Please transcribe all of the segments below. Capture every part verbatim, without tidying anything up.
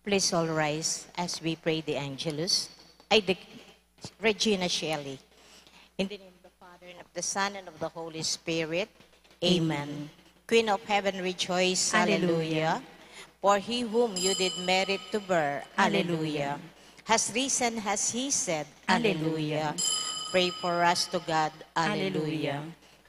Please all rise as we pray the Angelus. Ay, the Regina Shelley. In the name of the Father, and of the Son, and of the Holy Spirit. Amen. Amen. Queen of heaven, rejoice. Alleluia. Alleluia. For he whom you did merit to bear, Alleluia, Alleluia, has risen, as he said, Alleluia, Alleluia. Pray for us to God, Alleluia, Alleluia.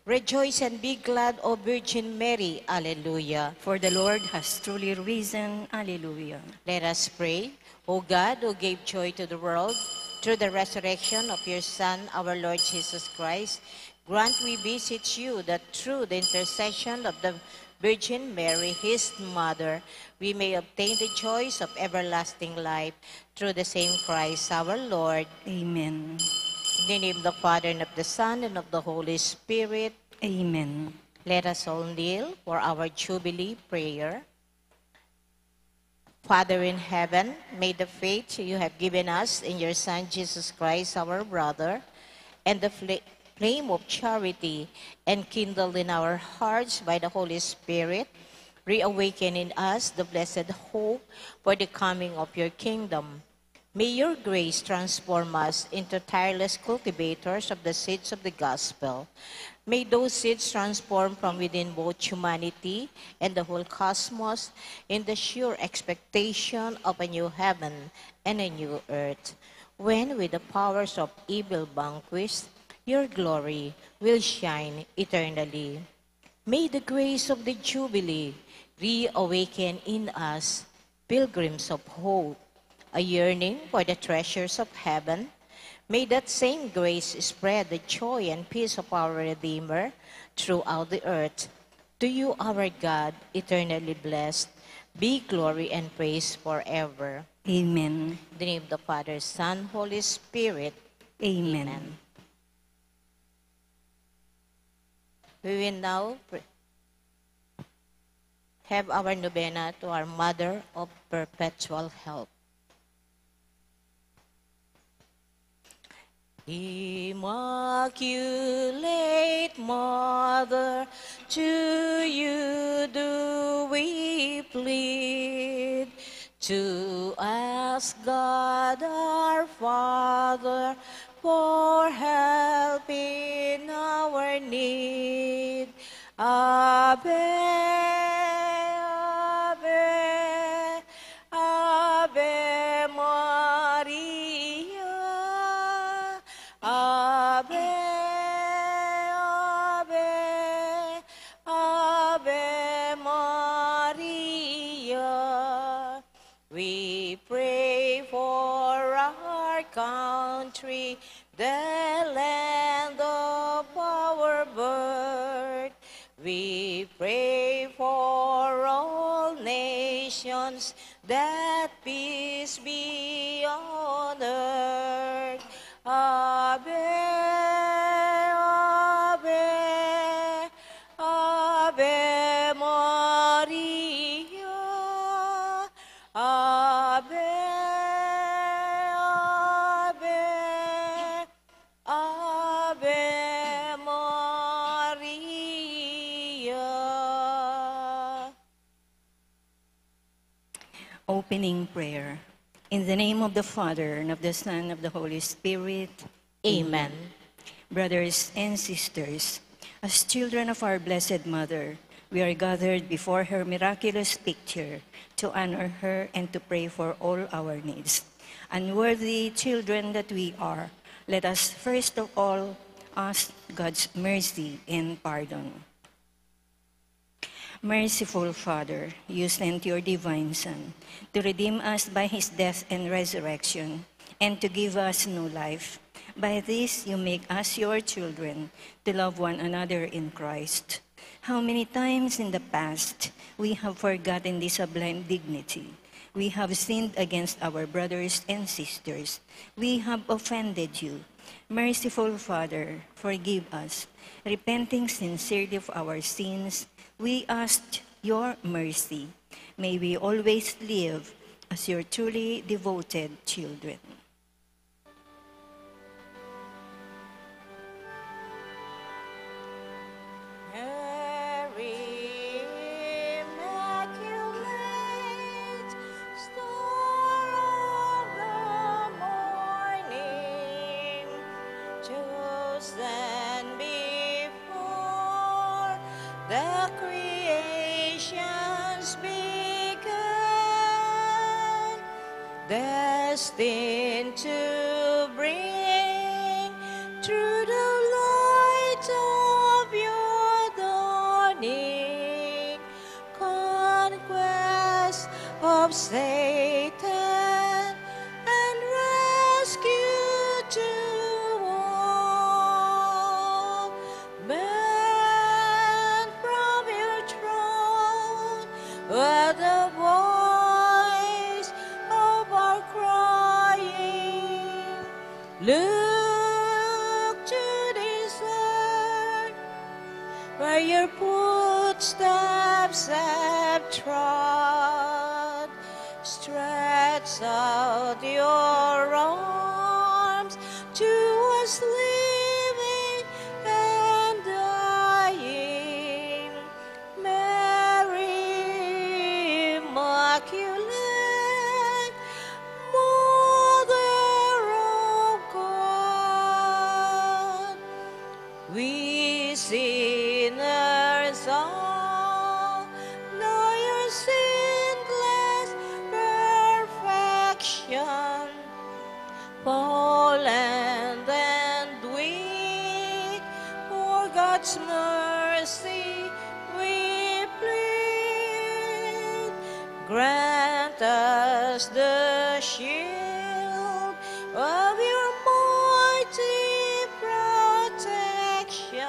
Rejoice and be glad, O Virgin Mary. Alleluia. For the Lord has truly risen. Alleluia. Let us pray. O God, who gave joy to the world through the resurrection of your Son, our Lord Jesus Christ, grant, we beseech you, that through the intercession of the Virgin Mary, his mother, we may obtain the joys of everlasting life through the same Christ our Lord. Amen. In the name of the Father, and of the Son, and of the Holy Spirit. Amen. Let us all kneel for our Jubilee prayer. Father in heaven, may the faith you have given us in your Son, Jesus Christ, our brother, and the fla-, flame of charity enkindled in our hearts by the Holy Spirit reawaken in us the blessed hope for the coming of your kingdom. May your grace transform us into tireless cultivators of the seeds of the gospel. May those seeds transform from within both humanity and the whole cosmos in the sure expectation of a new heaven and a new earth, when with the powers of evil vanquished, your glory will shine eternally. May the grace of the Jubilee reawaken in us pilgrims of hope, a yearning for the treasures of heaven. May that same grace spread the joy and peace of our Redeemer throughout the earth. To you, our God, eternally blessed, be glory and praise forever. Amen. In the name of the Father, Son, Holy Spirit. Amen. Amen. We will now pr-, have our novena to our Mother of Perpetual Help. Immaculate Mother, to you do we plead to ask God our Father for help in our need. Ave, Ave, Ave Maria. Ave, Ave, Ave Maria. We pray for our country, the land of our birth. We pray for all nations, that peace be on earth. Ave, Ave, Ave Maria. Ave, Ave, Ave Maria. Opening prayer. In the name of the Father, and of the Son, and of the Holy Spirit. Amen. Amen. Brothers and sisters, as children of our Blessed Mother, we are gathered before her miraculous picture to honor her and to pray for all our needs. Unworthy children that we are, let us first of all ask God's mercy and pardon. Merciful Father, you sent your divine Son to redeem us by his death and resurrection, and to give us new life. By this you make us your children, to love one another in Christ. How many times in the past we have forgotten this sublime dignity? We have sinned against our brothers and sisters. We have offended you. Merciful Father, forgive us. Repenting sincerely of our sins, we ask your mercy. May we always live as your truly devoted children. Mary Immaculate, The creation's begun, destined to bring, through the light of your dawning, conquest of Satan and rescue to all men from your throne, where the voice of our crying. Look to this earth, where your footsteps have trod. Stretch out your arms to us living and dying. Mary Immaculate, Mother of God, we sinners all know your sinless perfection. Fallen and weak, for God's mercy we plead. Grant us the shield of your mighty protection.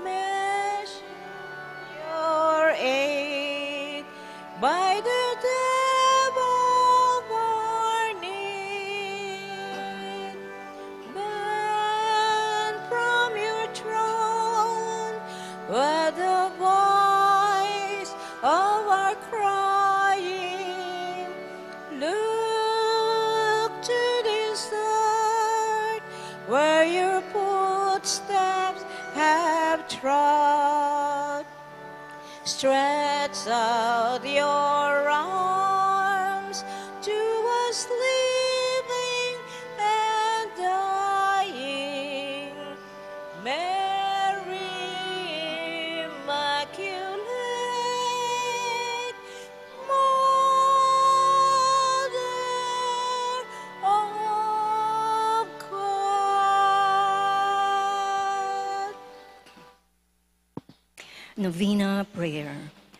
Measure your aid by the depth of our need. Bend from your throne, where the voice of our crying. Look to this earth, where your footsteps have trod. Stretch out your arms to us living and dying. Mary Immaculate, Mother of God. Novena prayer.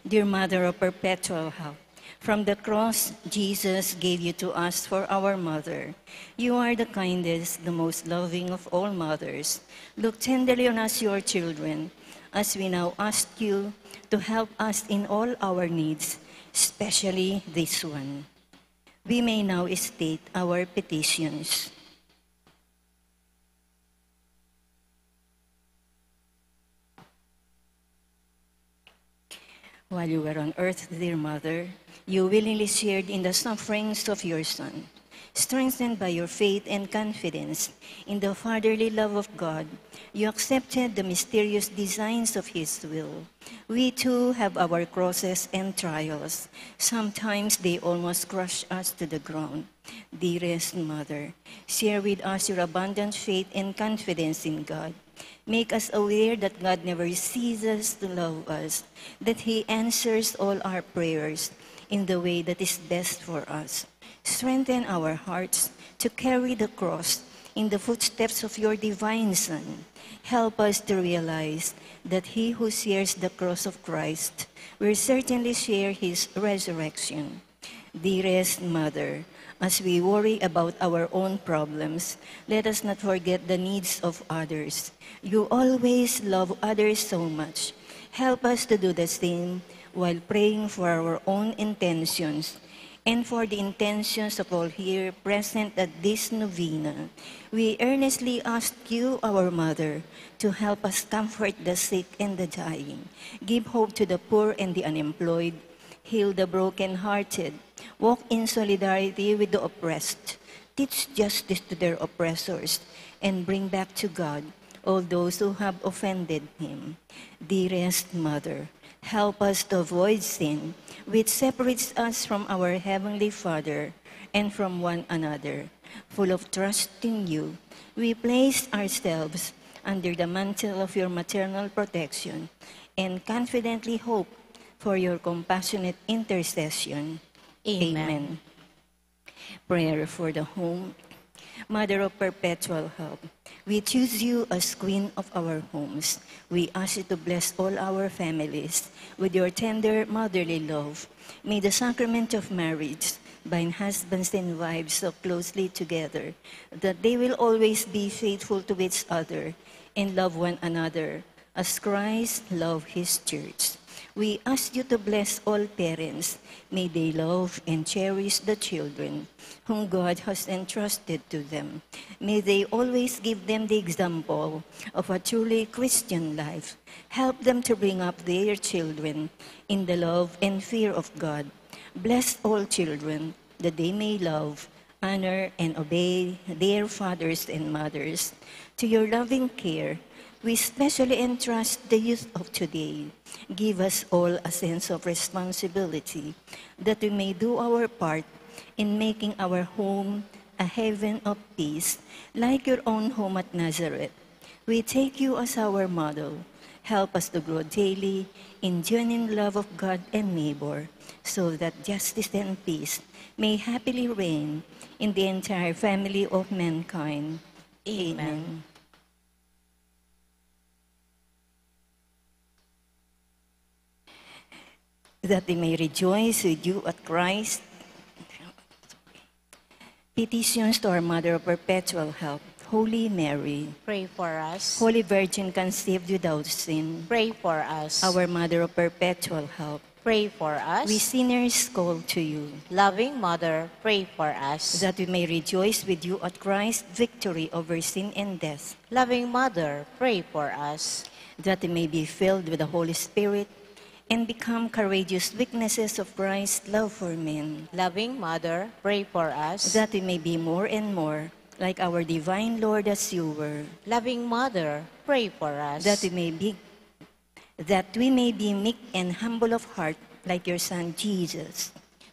Dear Mother of Perpetual Help, from the cross Jesus gave you to us for our mother. You are the kindest, the most loving of all mothers. Look tenderly on us, your children, as we now ask you to help us in all our needs, especially this one. We may now state our petitions. While you were on earth, dear Mother, you willingly shared in the sufferings of your Son. Strengthened by your faith and confidence in the fatherly love of God, you accepted the mysterious designs of His will. We too have our crosses and trials. Sometimes they almost crush us to the ground. Dearest Mother, share with us your abundant faith and confidence in God. Make us aware that God never ceases to love us, that He answers all our prayers in the way that is best for us. Strengthen our hearts to carry the cross in the footsteps of your divine Son. Help us to realize that he who shares the cross of Christ will certainly share his resurrection. Dearest Mother, as we worry about our own problems, let us not forget the needs of others. You always love others so much. Help us to do the same while praying for our own intentions and for the intentions of all here present at this novena. We earnestly ask you, our Mother, to help us comfort the sick and the dying, give hope to the poor and the unemployed, heal the broken-hearted, walk in solidarity with the oppressed, teach justice to their oppressors, and bring back to God all those who have offended him. Dearest Mother, help us to avoid sin, which separates us from our Heavenly Father and from one another. Full of trust in you, we place ourselves under the mantle of your maternal protection, and confidently hope for your compassionate intercession. Amen. Amen. Prayer for the home. Mother of Perpetual Help, we choose you as Queen of our homes. We ask you to bless all our families with your tender motherly love. May the sacrament of marriage bind husbands and wives so closely together that they will always be faithful to each other and love one another as Christ loved his church. We ask you to bless all parents. May they love and cherish the children whom God has entrusted to them. May they always give them the example of a truly Christian life. Help them to bring up their children in the love and fear of God. Bless all children that they may love, honor, and obey their fathers and mothers. To your loving care, we specially entrust the youth of today. Give us all a sense of responsibility that we may do our part in making our home a haven of peace, like your own home at Nazareth. We take you as our model. Help us to grow daily in genuine love of God and neighbor, so that justice and peace may happily reign in the entire family of mankind. Amen. Amen. That we may rejoice with you at Christ. Petitions to our Mother of Perpetual Help, Holy Mary. Pray for us. Holy Virgin conceived without sin. Pray for us. Our Mother of Perpetual Help. Pray for us. We sinners call to you. Loving Mother, pray for us. That we may rejoice with you at Christ's victory over sin and death. Loving Mother, pray for us. That we may be filled with the Holy Spirit and become courageous witnesses of Christ's love for men. Loving Mother, pray for us. That we may be more and more like our divine Lord as you were. Loving Mother, pray for us. That we may be that we may be meek and humble of heart like your Son Jesus.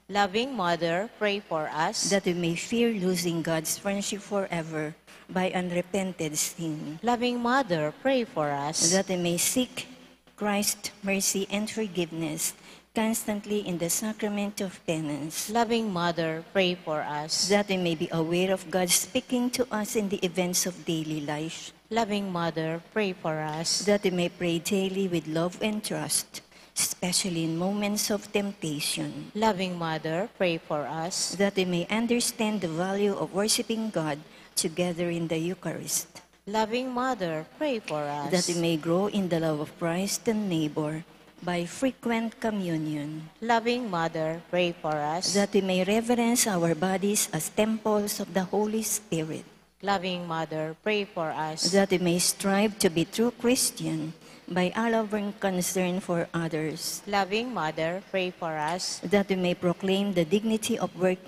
Loving Mother, pray for us. That we may fear losing God's friendship forever by unrepented sin. Loving Mother, pray for us. That we may seek Christ's mercy and forgiveness constantly in the sacrament of penance. Loving Mother, pray for us. That we may be aware of God speaking to us in the events of daily life. Loving Mother, pray for us. That we may pray daily with love and trust, especially in moments of temptation. Loving Mother, pray for us. That we may understand the value of worshiping God together in the Eucharist. Loving Mother, pray for us. That we may grow in the love of Christ and neighbor by frequent communion. Loving Mother, pray for us. That we may reverence our bodies as temples of the Holy Spirit. Loving Mother, pray for us. That we may strive to be true Christian by our loving concern for others. Loving Mother, pray for us. That we may proclaim the dignity of work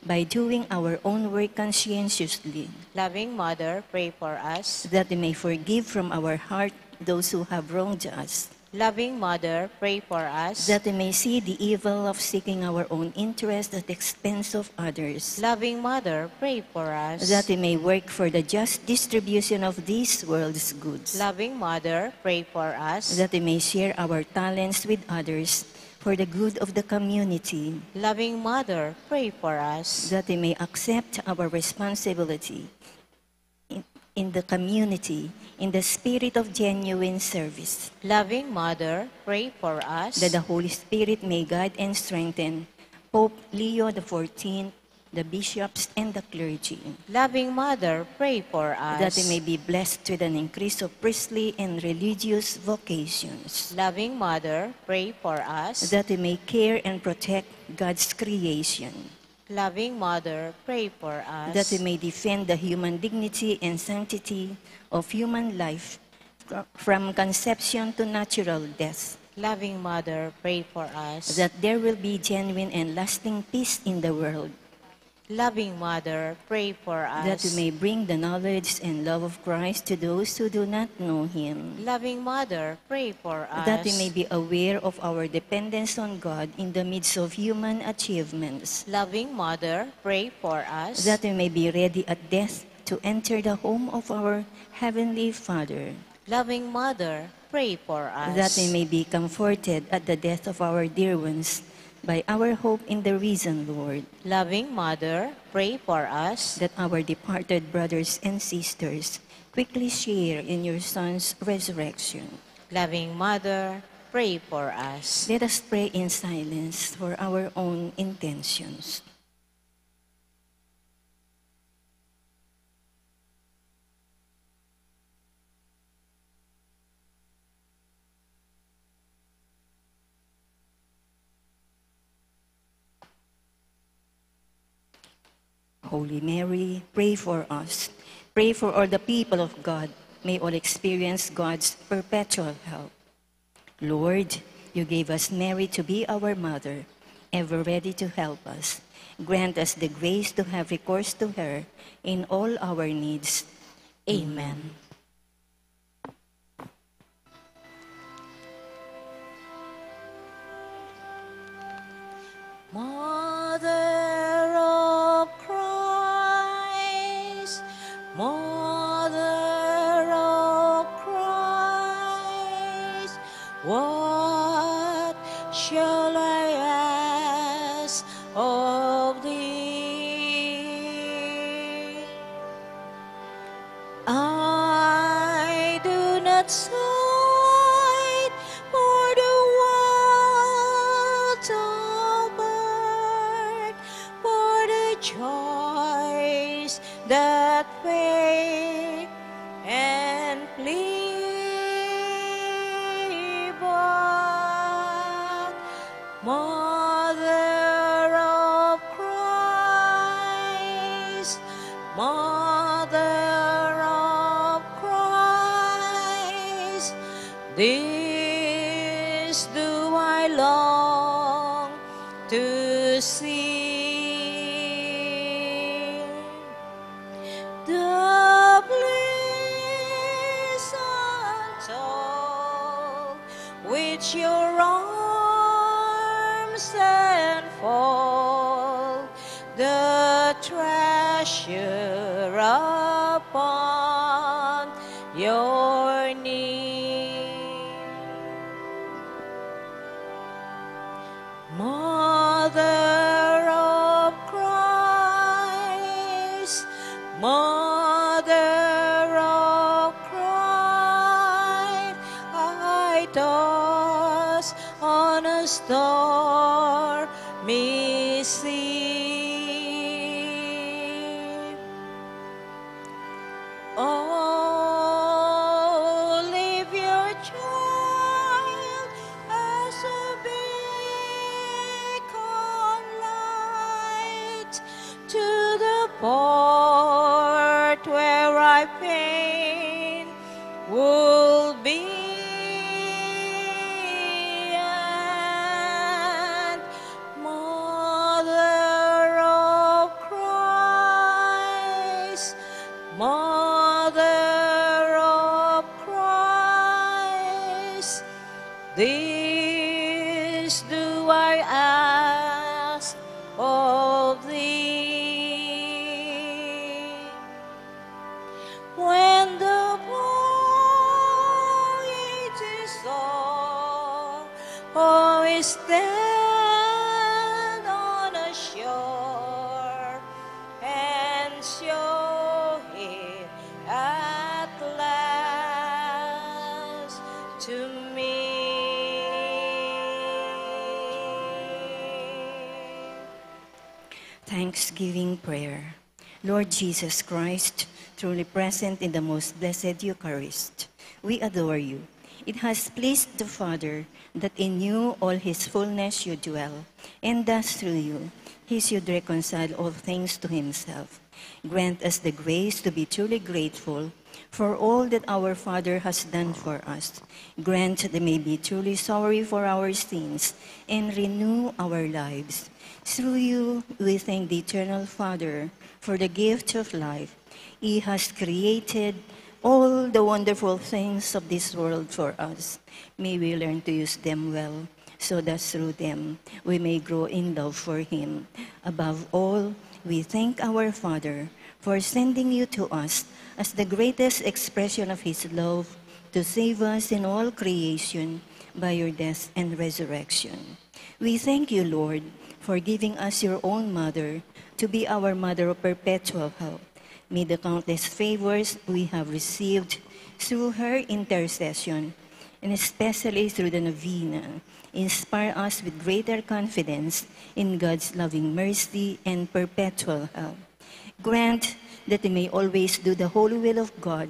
by doing our own work conscientiously. Loving Mother, pray for us. That we may forgive from our heart those who have wronged us. Loving Mother, pray for us. That we may see the evil of seeking our own interest at the expense of others. Loving Mother, pray for us. That we may work for the just distribution of this world's goods. Loving Mother, pray for us. That we may share our talents with others for the good of the community. Loving Mother, pray for us. That we may accept our responsibility in, in the community in the spirit of genuine service. Loving Mother, pray for us. That the Holy Spirit may guide and strengthen Pope Leo the fourteenth, the bishops, and the clergy. Loving Mother, pray for us. That we may be blessed with an increase of priestly and religious vocations. Loving Mother, pray for us. That we may care and protect God's creation. Loving Mother, pray for us. That we may defend the human dignity and sanctity of human life fr-, from conception to natural death. Loving Mother, pray for us. That there will be genuine and lasting peace in the world. Loving Mother, pray for us. That we may bring the knowledge and love of Christ to those who do not know Him. Loving Mother, pray for us. That we may be aware of our dependence on God in the midst of human achievements. Loving Mother, pray for us. That we may be ready at death to enter the home of our Heavenly Father. Loving Mother, pray for us. That we may be comforted at the death of our dear ones by our hope in the risen Lord. Loving Mother, pray for us. That our departed brothers and sisters quickly share in your Son's resurrection. Loving Mother, pray for us. Let us pray in silence for our own intentions. Holy Mary, pray for us. Pray for all the people of God. May all experience God's perpetual help. Lord, you gave us Mary to be our mother, ever ready to help us. Grant us the grace to have recourse to her in all our needs. Amen. Mother of Christ, Mother of Christ, what shall I ask of thee? I do not sigh for the world's apart, for the joys that fade and flee, but Mother of Christ, Mother of Christ, this do I long to see. The bliss untold which your arms enfold, the treasure upon your knee. Mother of Christ, Mother of Christ, I toss on a stormy sea. Oh, leave your child as a beacon light to the port where I fain would be. And Mother of Christ, Mother of Christ, this do I ask of thee. When the voyage is o'er, oh, we stand on a shore and show it at last to me. Thanksgiving prayer. Lord Jesus Christ, truly present in the most blessed Eucharist, we adore you. It has pleased the Father that in you all his fullness should dwell, and thus through you he should reconcile all things to himself. Grant us the grace to be truly grateful for all that our Father has done for us. Grant that we may be truly sorry for our sins and renew our lives. Through you, we thank the Eternal Father for the gift of life. He has created all the wonderful things of this world for us. May we learn to use them well, so that through them we may grow in love for him. Above all, we thank our Father for sending you to us as the greatest expression of his love to save us in all creation by your death and resurrection. We thank you, Lord, for giving us your own mother to be our mother of perpetual help. May the countless favors we have received through her intercession, and especially through the novena, inspire us with greater confidence in God's loving mercy and perpetual help. Grant that we may always do the holy will of God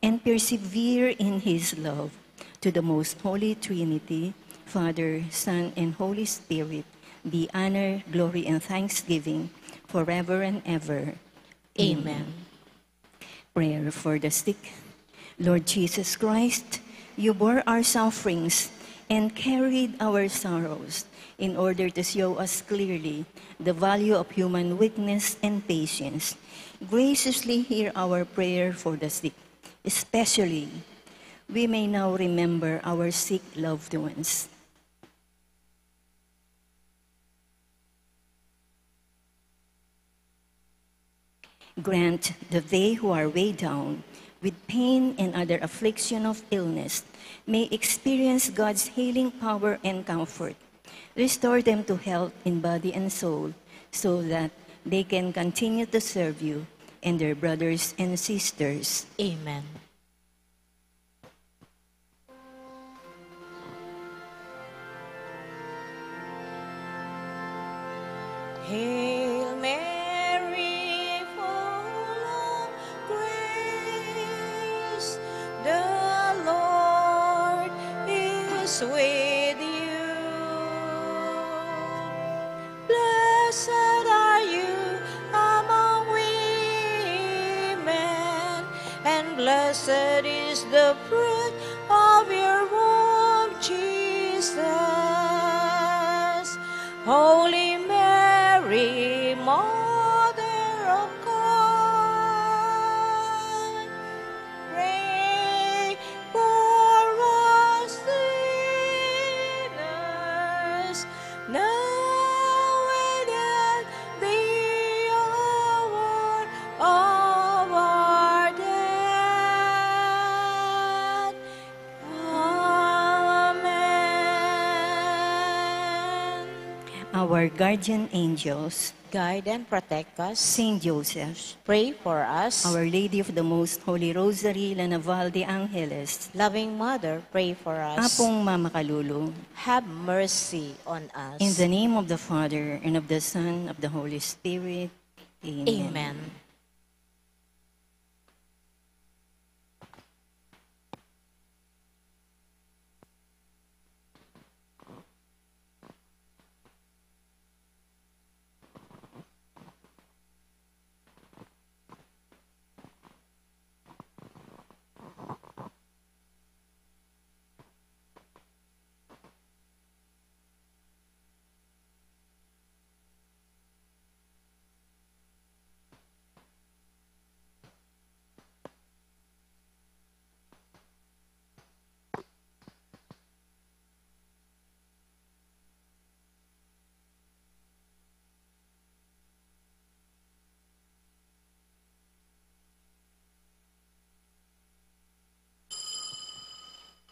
and persevere in his love. To the most holy Trinity, Father, Son, and Holy Spirit, be honor, glory, and thanksgiving forever and ever. Amen. Prayer for the sick. Lord Jesus Christ, you bore our sufferings and carried our sorrows in order to show us clearly the value of human weakness and patience. Graciously hear our prayer for the sick, especially we may now remember our sick loved ones. Grant that they who are weighed down with pain and other affliction of illness may experience God's healing power and comfort. Restore them to health in body and soul so that they can continue to serve you and their brothers and sisters. Amen. Hail Mary, full of grace, the Lord is with you. Blessed are you among women, and blessed is the fruit of your womb, Jesus. Holy Mary, Mother of God, pray for us sinners, now and at the hour of our death. Amen. Our guardian angels, guide and protect us. Saint Joseph, pray for us. Our Lady of the Most Holy Rosary, La Naval de Angeles, loving Mother, pray for us. Apung Mama Kalulu, have mercy on us. In the name of the Father, and of the Son, of the Holy Spirit. Amen. Amen.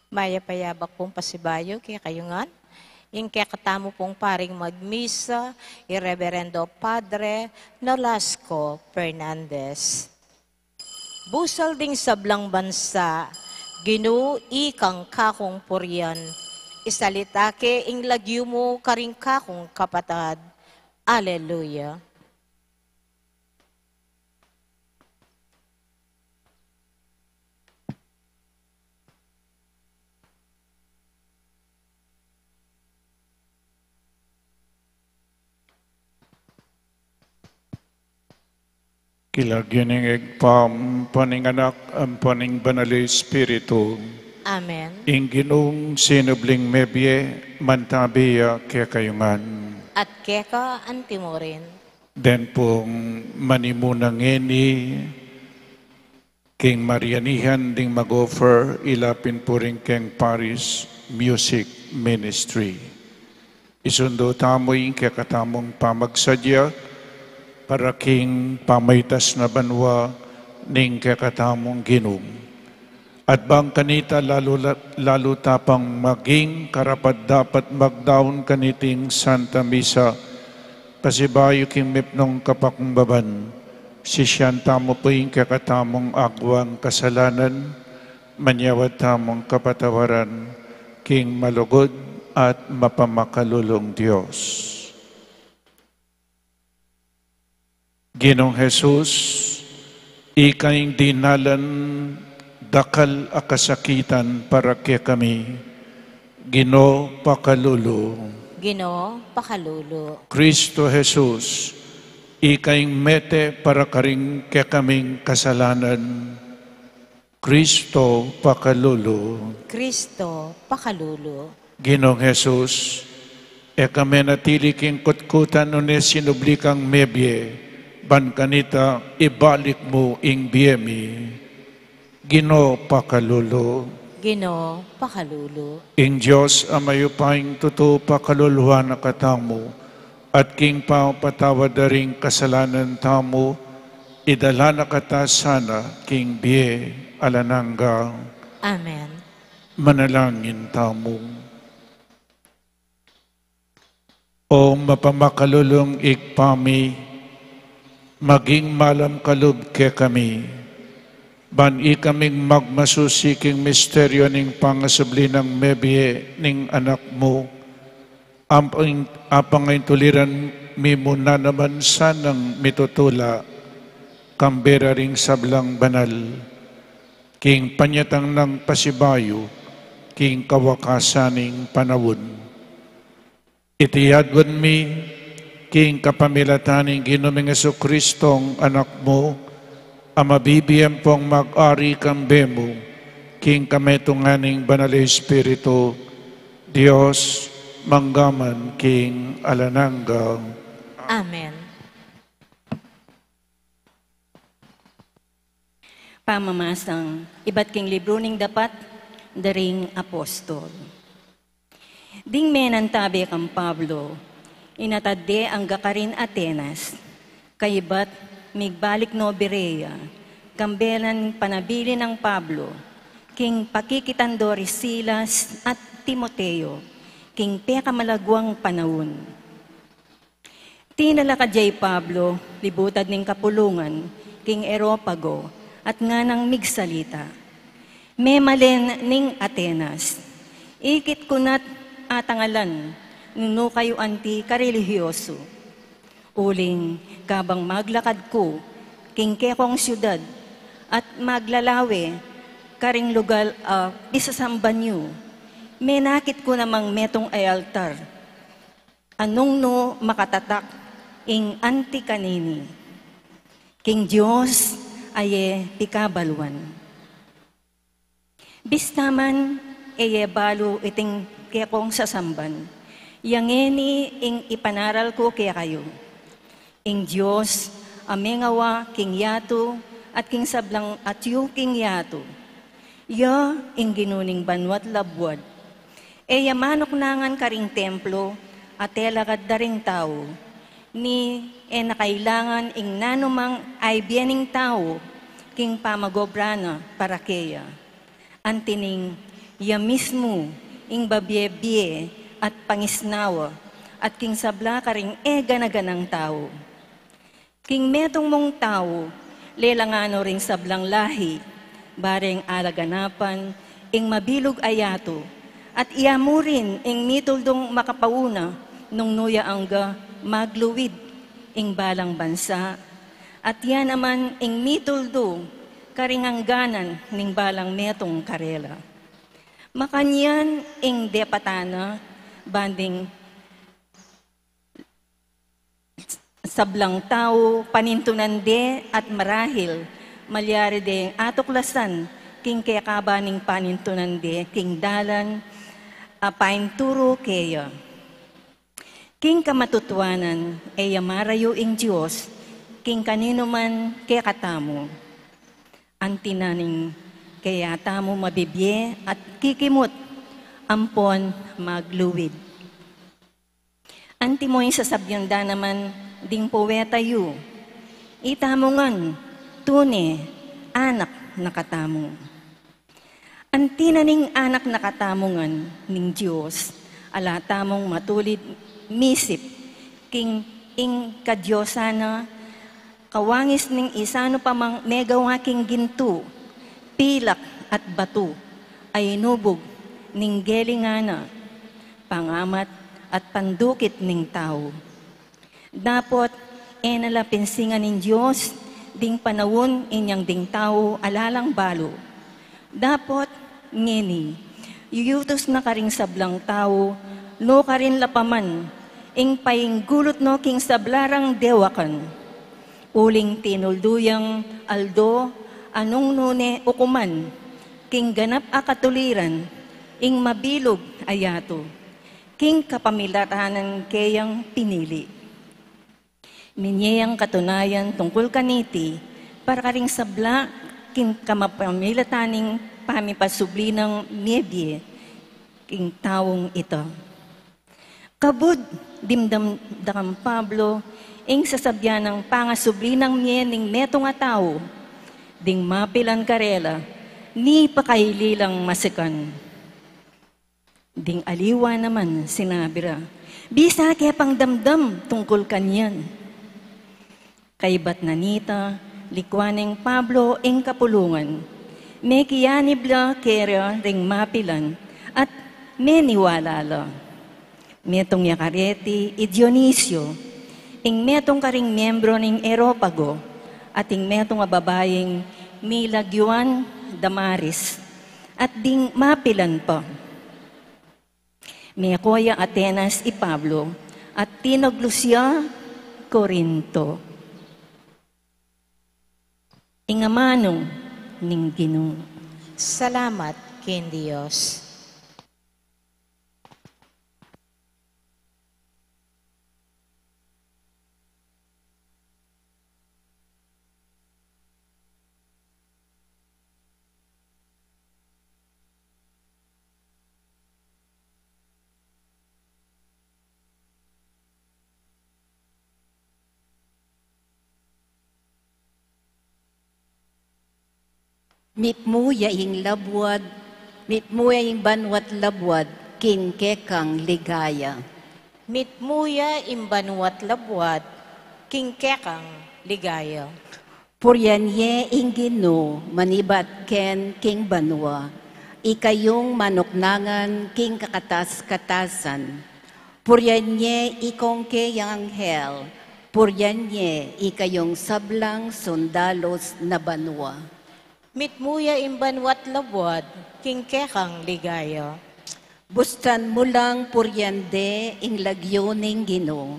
Mayap a yabak pung pasibayu kekayu ngan. Ing kekatamu pung paring magmisa, i Reverendo Padre Nolasco Fernandez. Busal ding sablang bansa, Ginu, ikang kakung purian, isalita ke ing lagyu mu karing kakung kapatad. Aleluya. King lagyu ning Ibpa, ampo ning Anak, ampo ning Banal a Espiritu. Amen. Ing Ginung sinubling mebie, mantabi ya kekayu ngan. At keka antimurin. Den pung manimuna ngeni, king marianihan ding mag-offer, ila pin pu ring keng Parish Music Ministry. Isundu tamu ing kekatamung pamagsadya, Para king pamaitas na banua ning kekatamung Ginu. At bang kanita lalu, lalu ta pang maging karapat-dapat magdaun kaniting Santa Misa, pasibayu king mipnung kapakbaban, sisian tamu pu ing kekatamung aguang kasalanan, manyawad tamung kapatawaran king malugud at mapamakalulung Dios. Ginung Jesus, ika ing dinalan dakal a kasakitan para kekami. Ginu, pakalulu. Ginu, pakalulu. Kristo Jesus, ika ing mete para karing kekaming kasalanan. Kristo, pakalulu. Kristo, pakalulu. Ginung Jesus, e ka menatili king kutkutan nune sinubli kang mebie, ban kanita ibalik mu ing bie mi. Ginu, pakalulu. Ginu, pakalulu. Ing Dios a mayupayang tutu pakaluluan na katamu, at king pamapatawad da ring kasalanan tamu, idala na kata sana king bie alang angga. Amen. Manalangin tamu. O mapamakalulung Ibpa mi, maging malam ka lub kekami, ban ikaming magmasusi king misteryo ning pangasubli nang mebie ning Anak mu, Apang, apang intuliran mi mu na naman sanang mitutula, kambe ra ring sablang banal, king panyatang nang pasibayu, king kawakasan ning panaun. Iti adwan mi, king kapamilatan ning Ginu ming Jesucristong Anak mu, a mabibie ampong mag-ari kambe mu, king kametungan ning Banal Espiritu, Dios, mangga man king alang angga. Amen. Pamamasang ibat king libru ning Dapat da ring Apostol. Ding menantabe kang Pablo, inatad de angga karin Atenas, kaybat migbalik no Berea, kambe nang panabilin nang Pablo, king pakikitan do ri Silas at Timoteo, king pekamalaguang panaun. Tinalakad ya i Pablo, libutad ning kapulungan, king Areopago, at nganang migsalita. Memalen ning Atenas, ikit ku na't atangalan, nunu kayu anti karelihiyosu. Uling, kabang maglakad ku, king kekong siudad, at maglalawe, karing lugal a pisasamban yu, menakit ku namang metung a altar, a nung nu makatatak ing anti kanini, king Dios a e pikabaluan. Bista man e ye balu iting kekong sasamban, ya ngeni ing ipanaral ku kekayu. Ing Dios a mengawa king yatu at king sablang atyu king yatu, ya ing Ginu ning banua't labuad. E ya manuknangan karing templo a telakad da ring tau, ni e na kailangan ing nanumang aibie ning tau king pamagobra na para keya. Anti ning ya mismu ing babie bie at pangisnawa at king sabla karing e gana-ganang tau. King metung mung tau, lelangan no ring sablang lahi, bareng alaganapan ing mabilug a yatu, at iya mu rin ing mituldung makapauna nung nu ya angga magluid ing balang bansa, at ya naman ing mituldu karing angganan ning balang metung karela. Makanyan ing depatan na, ban ding sablang tau panintunan de at marahil malyari deng atuklasan king kekaba ning panintunan de king dalan a painturu keya. King kamatutuanan, e ya marayu ing Dios king kaninu man kekatamu. Anti na ning kaya tamu mabibie at kikimut ampon magluid. Antimo ing sasabian da naman ding poeta yu, Itamu ngan, tune, anak na katamu. Anti na ning anak na katamu ngan ning Dios, ala tamung matulid misip king ing kadiosan na, kawangis ning isanu pa mang megawa king gintu, pilak at batu, a inubug ning gelingan na, pangamat at pandukit ning tau. Dapot e na la pinsingan ning Dios ding panaun inyang ding tau ala lang balu. Dapot ngeni, yuyutus na karing sablang tau, nukarin la pa man ing painggulut no king sabla rang dewakan. Uling tinuldu yang aldo a nung nune ukuman king ganap a katuliran ing mabilug a yatu king kapamilatan keyang pinili. Minye yang katunayan tungkul kaniti para karing sabla king kapamilatan ning pamipasubli nang mie bie king taung ita. Kabud dimdam da kang Pablo ing sasabian nang pangasubli nang mie ning metung a tau, ding mapilan karela, ni pakaili lang masikan. Ding aliwa naman sinabi ra, "Bisa ke pang damdam tungkul kanyan." Kaybat na nita, likuan neng Pablo ing kapulungan. Mekianib la kera ring mapilan at meniwala la. Metung ya kareti i Dionisio, ing metung karing miembro ning Areopago, at ing metung a babaing milagyuan Damaris, at ding mapilan pa. Meko ya Atenas i Pablo, at tinaglus ya Corinto. Ing amanu ning Ginu. Salamat king Dios. Mitmu ya ing labuad, mitmu ya ing banua't labuad, king kekang ligaya. Mitmu ya ing banua't labuad, king kekang ligaya. Purian ye ing Ginu, manibat ken king banua, ikayung manuknangan king kakatas-katasan. Purian ye ikong keyang anghel, purian ye ikayung sablang sundalus na banua. Mitmu ya ing banua't labuad, king kekang ligaya. Bustan mu lang purian de ing lagyu ning Ginu,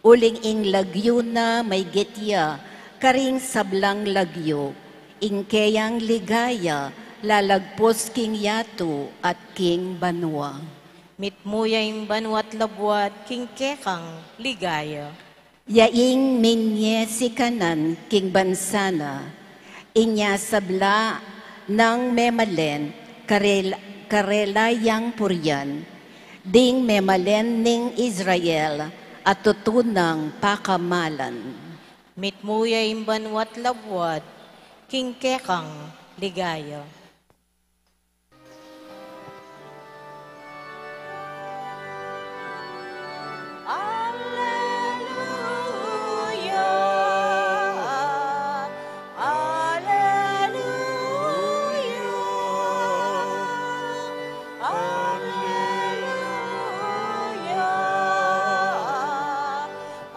uling ing lagyu na maygit ya karing sablang lagyu, ing keyang ligaya lalagpus king yatu at king banua. Mitmu ya ing banua't labuad, king kekang ligaya. Ya ing minye sikanan king bansa na, inya sabla nang memalen karel-, karela yang purian, ding memalen ning Israel a tutu nang pakamalan. Mitmu ya ing banua't labuad, king kekang ligaya. Alleluia, alleluia, alleluia,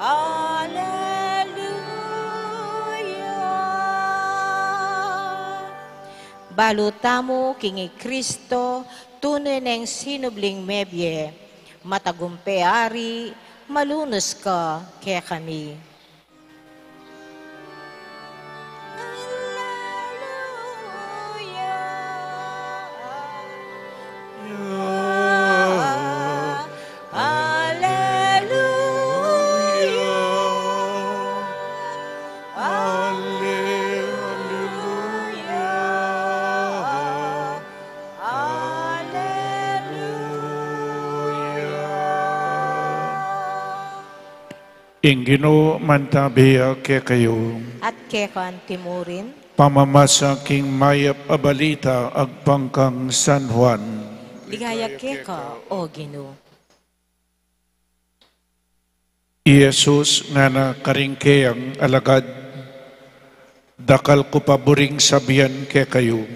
alleluia. Balu tamu king i Kristo, tune neng sinubling mebie, matagumpe Ari, malunus ka kekami. Alleluia. Alleluia. Alleluia. Alleluia. Ing Ginu mantabi ya kekayu. At keka antimurin. Pamamasa king mayap a balita agpang kang San Juan. Ligaya keka, O Ginu. I Jesus ngana karing keyang alagad, dakal ku pa buring sabian kekayu,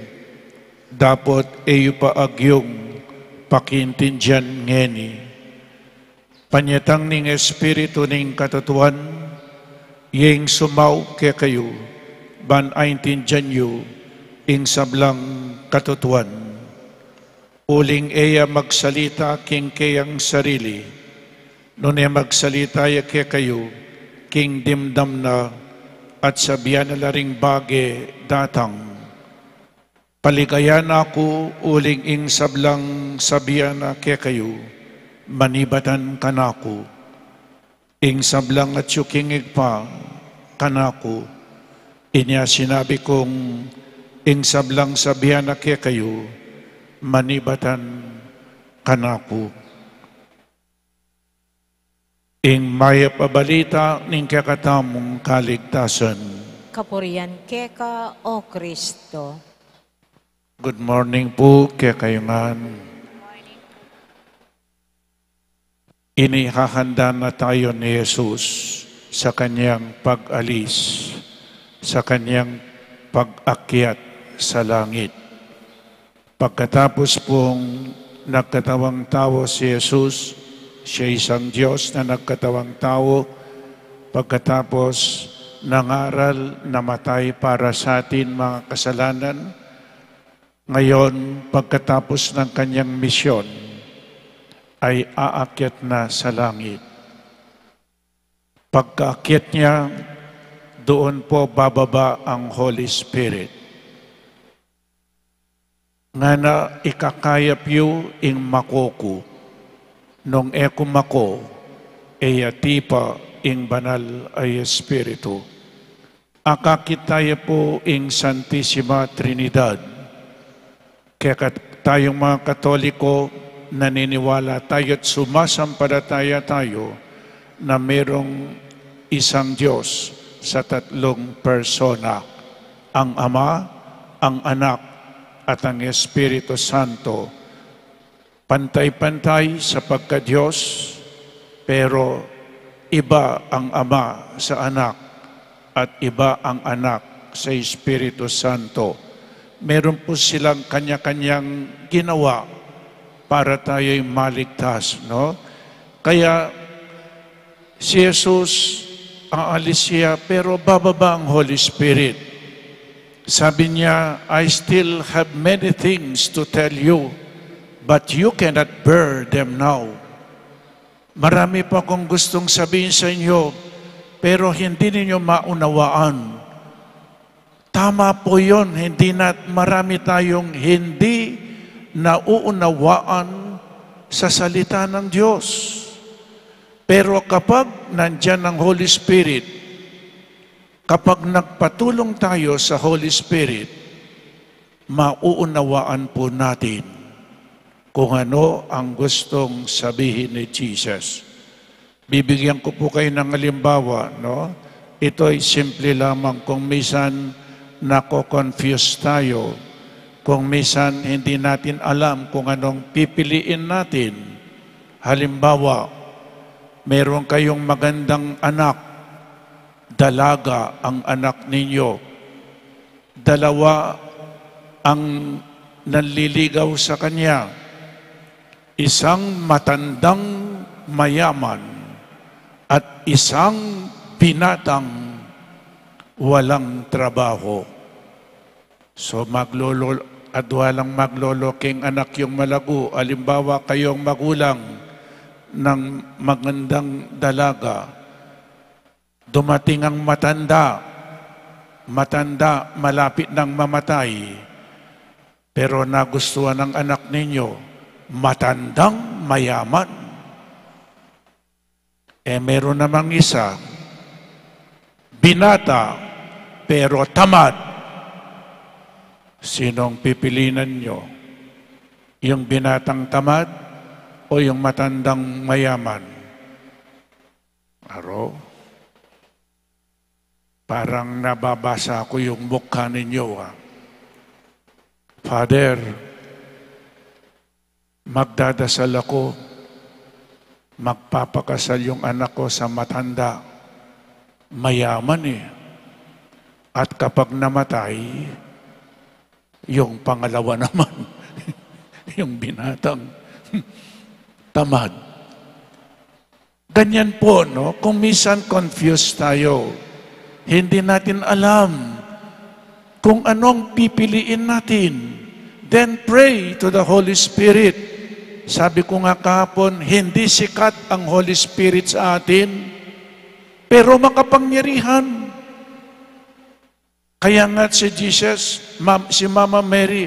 dapot e yu pa agyung pakiintindian ngeni. Panyatang ning Espiritu ning katutuan, iya ing sumaup kekayu, ban aintindian yu ing sablang katutuan. Uling e ya magsalita king keyang sarili, nune magsalita ya kekayu king dimdam na at sabian na la ring bage datang. Paligayan na ku uling ing sablang sabian na kekayu, manibatan kanaku. Ing sablang atyu king Ibpa kanaku, inya sinabi kung ing sablang sabian na kekayu, manibatan kanaku. Ing mayap a balita ning kekatamung kaligtasan. Kapurian keka, O Kristo. Good morning pu kekayu ngan. Inihahanda na tayo ni Jesus sa kanyang pag-alis, sa kanyang pag-akyat sa langit. Pagkatapos pung nagkatawang tao si Jesus, siya isang Diyos na nagkatawang tao, pagkatapos nangaral, namatay para sa atin mga kasalanan, ngayon, pagkatapos ng kanyang misyon, ay aakyat na sa langit. Pagkaakyat niya, doon po bababa ang Holy Spirit. Ngana, ikakayap yu ing mako ku. Nung e ku mako, e ya tipa ing Banal a Espiritu. Akakit taya pu ing Santisima Trinidad. Kaya kat-, tayong mga Katoliko, naniniwala tayo at sumasampalataya tayo na merong isang Diyos sa tatlong persona, ang Ama, ang Anak, at ang Espiritu Santo. Pantay-pantay sa pagka-Diyos, pero iba ang Ama sa Anak at iba ang Anak sa Espiritu Santo. Meron po silang kanya-kanyang ginawa para tayo'y maligtas, no? Kaya si Jesus, aalis siya, pero bababa ang Holy Spirit. Sabi niya, "I still have many things to tell you, but you cannot bear them now." Marami pa akong gustong sabihin sa inyo, pero hindi ninyo maunawaan. Tama po yun, hindi na, marami tayong hindi nauunawaan sa salita ng Diyos. Pero kapag nandyan ang Holy Spirit, kapag nagpatulong tayo sa Holy Spirit, mauunawaan po natin kung ano ang gustong sabihin ni Jesus. Bibigyan ko po kayo ng halimbawa, no? Ito'y simple lamang. Kung minsan nako-confuse tayo, kung minsan hindi natin alam kung anong pipiliin natin. Halimbawa, meron kayong magandang anak, dalaga ang anak ninyo. Dalawa ang nanliligaw sa kanya, isang matandang mayaman at isang binatang walang trabaho. So, maglolo, adwa lang maglolo king anak yung malago. Halimbawa, kayong magulang ng magandang dalaga, dumating ang matanda, matanda, malapit nang mamatay, pero nagustuhan ng anak ninyo, matandang mayaman. Eh, meron namang isa, binata, pero tamad. Sinong pipilinan nyo? Yung binatang tamad o yung matandang mayaman? Aro? Parang nababasa ko yung mukha ninyo, ah. Father, magdadasal ako, magpapakasal yung anak ko sa matanda, mayaman eh. At kapag namatay, yung pangalawa naman, yung binatang tamad. Ganyan po, no? Kung minsan confused tayo, hindi natin alam kung anong pipiliin natin. Then pray to the Holy Spirit. Sabi ko nga kahapon, hindi sikat ang Holy Spirit sa atin, pero makapangyarihan. Kaya nga si Jesus, ma-, si Mama Mary,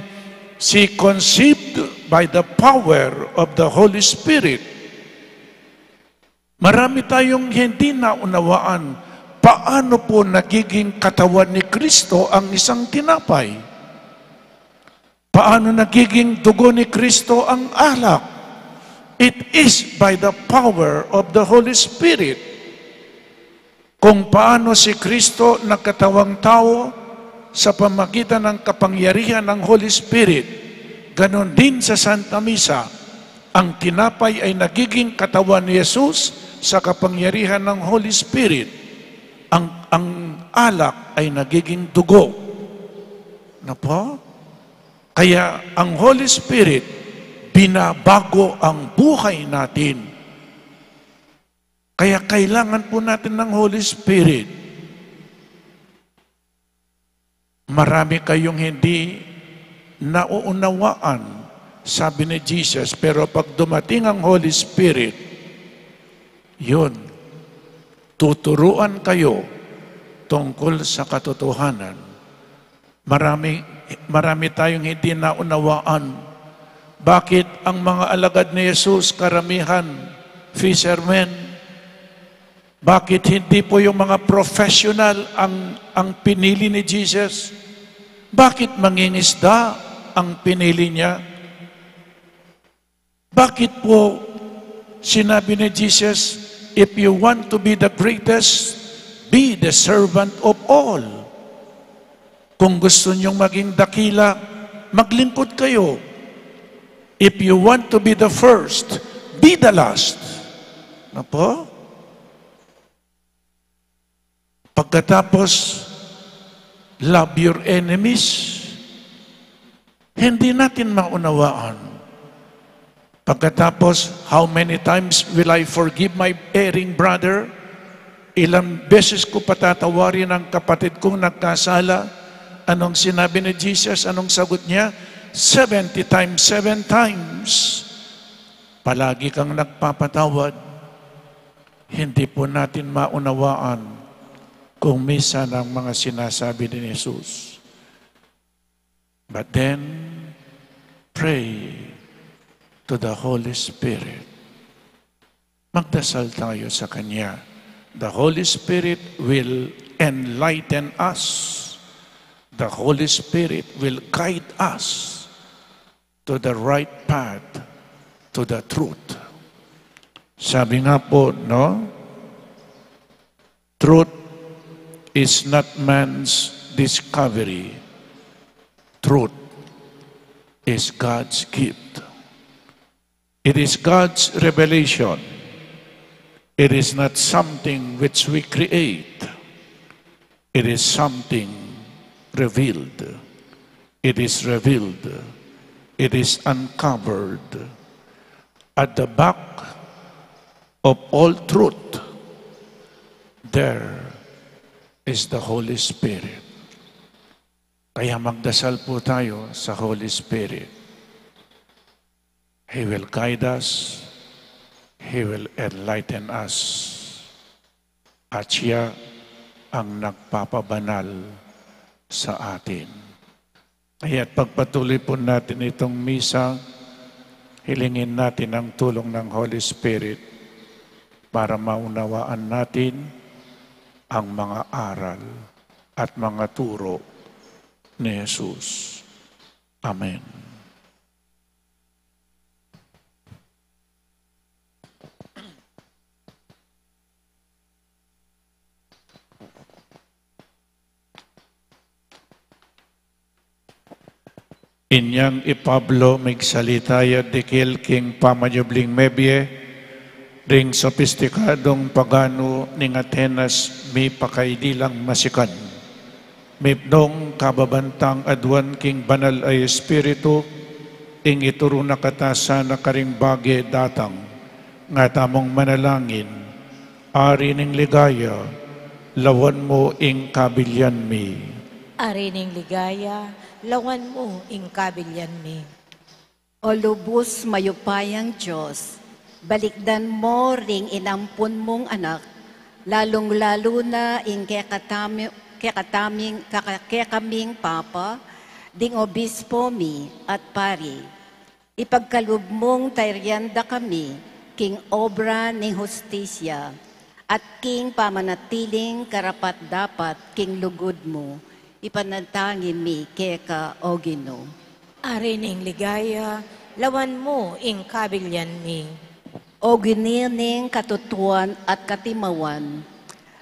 she conceived by the power of the Holy Spirit. Marami tayong hindi naunawaan paano po nagiging katawan ni Kristo ang isang tinapay. Paano nagiging dugo ni Kristo ang alak? It is by the power of the Holy Spirit. Kung paano si Kristo nagkatawang tao sa pamagitan ng kapangyarihan ng Holy Spirit, ganun din sa Santa Misa, ang tinapay ay nagiging katawan ni Jesus sa kapangyarihan ng Holy Spirit. Ang, ang alak ay nagiging dugo. Na po? Kaya ang Holy Spirit, binabago ang buhay natin. Kaya kailangan po natin ng Holy Spirit. Marami kayong hindi nauunawaan, sabi ni Jesus, pero pag dumating ang Holy Spirit, yun, tuturuan kayo tungkol sa katotohanan. Marami, marami tayong hindi naunawaan. Bakit ang mga alagad ni Jesus, karamihan, fishermen? Bakit hindi po yung mga professional ang, ang pinili ni Jesus? Bakit mangingisda ang pinili niya? Bakit po sinabi ni Jesus, "If you want to be the greatest, be the servant of all"? Kung gusto niyong maging dakila, maglingkod kayo. If you want to be the first, be the last. Na po? Pagkatapos, "Love your enemies." Hindi natin maunawaan. Pagkatapos, "How many times will I forgive my erring brother?" Ilang beses ko patatawarin ang kapatid kong nagkasala? Anong sinabi ni Jesus? Anong sagot niya? Seventy times, seven times. Palagi kang nagpapatawad. Hindi po natin maunawaan kung minsan ang mga sinasabi ni Jesus. But then, pray to the Holy Spirit. Magdasal tayo sa Kanya. The Holy Spirit will enlighten us. The Holy Spirit will guide us to the right path, to the truth. Sabi nga po, no? Truth is not man's discovery. Truth is God's gift. It is God's revelation. It is not something which we create. It is something revealed. It is revealed. It is uncovered. At the back of all truth, there is the Holy Spirit. Kaya magdasal po tayo sa Holy Spirit. He will guide us. He will enlighten us. At siya ang nagpapabanal sa atin. Kaya't pagpatuloy po natin itong misa, hilingin natin ang tulong ng Holy Spirit para maunawaan natin ang mga aral at mga turo ni Jesus. Amen. Inyang i Pablo migsalita ya dikil king pamanyubling mebie, ring sopistikadung paganu ning Atenas mipakaili lang masikan. Mipnung kababantang aduan king Banal a Espiritu, ing ituru na kata sana karing bage datang, nga tamung manalangin, Ari ning ligaya, lawan mu ing kabilian mi. Ari ning ligaya, lawan mu ing kabilian mi. O lubus mayupayang Dios, balikdan mu ring inampun mung anak, lalung-lalu na ing kekatami-, kekataming, kaka-, kekaming papa, ding obispo mi at pari. Ipagkalub mung tayrian da kami king obra ning hustisya at king pamanatiling karapat-dapat king lugud mu, ipanalangin mi keka, O Ginu. Ari ning ligaya, lawan mu ing kabilian mi. O Ginu ning katutuan at katimawan,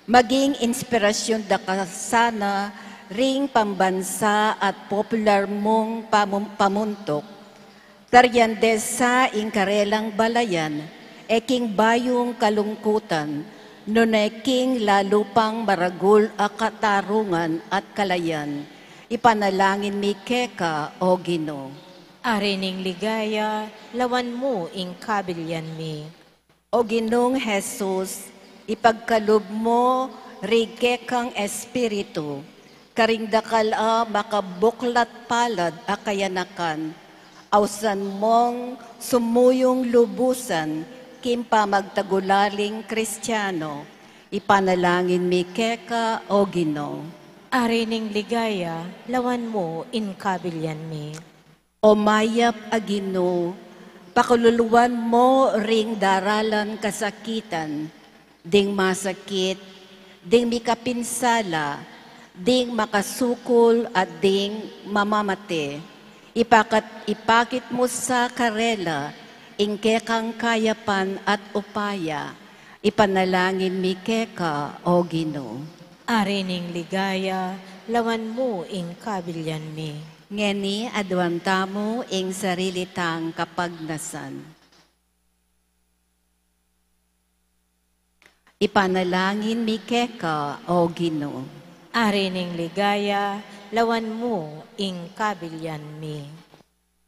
maging inspirasyon da ka sana ring pambansa at popular mung pamum-, pamuntuk, tarian de sa ing karelang balayan, e king bayung kalungkutan, nune king lalu pang maragul a katarungan at kalayan, ipanalangin mi keka, O Ginu. Ari ning ligaya, lawan mu ing kabilian mi. O Ginung Jesus, ipagkalub mu ring kekang Espiritu, karing dakal a makabuklat palad a kayanakan, ausan mung sumuyung lubusan king pamagtagulaling Kristiano, ipanalangin mi keka, O Ginu. Ari ning ligaya, lawan mu ing kabilian mi. O mayap a Ginu, pakaluluan mu ring daralan kasakitan, ding masakit, ding mikapinsala, ding makasukul at ding mamamate. Ipakat-, ipakit mu sa karela ing kekang kayapan at upaya. Ipanalangin mi keka, O Ginu. Ari ning ligaya, lawan mu ing kabilian mi. Ngeni aduan tamu ing sarili tang kapagnasan. Ipanalangin mi keka, O Ginu. Ari ning ligaya, lawan mu ing kabilian mi.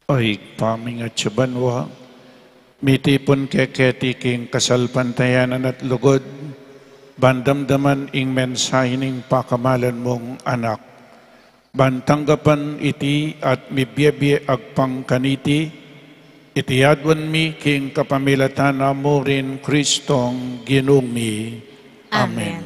O Ibpa mi atsu ka banua, mitipun ke keti king kasalpantayanan at lugud, ban damdaman ing mensahe ning pakamalan mung Anak. Ban tanggapan iti at mibie-bie agpang kaniti, iti aduan mi king kapamilatan na mu ring Kristong Ginu mi. Amen. Amen.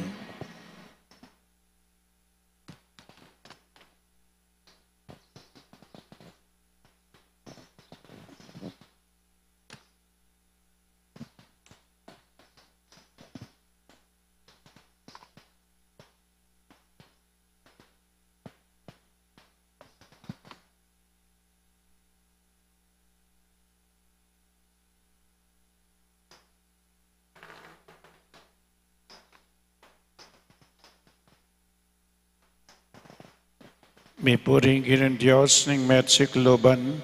Mipuri ing Ginung Dios ning mesikluban,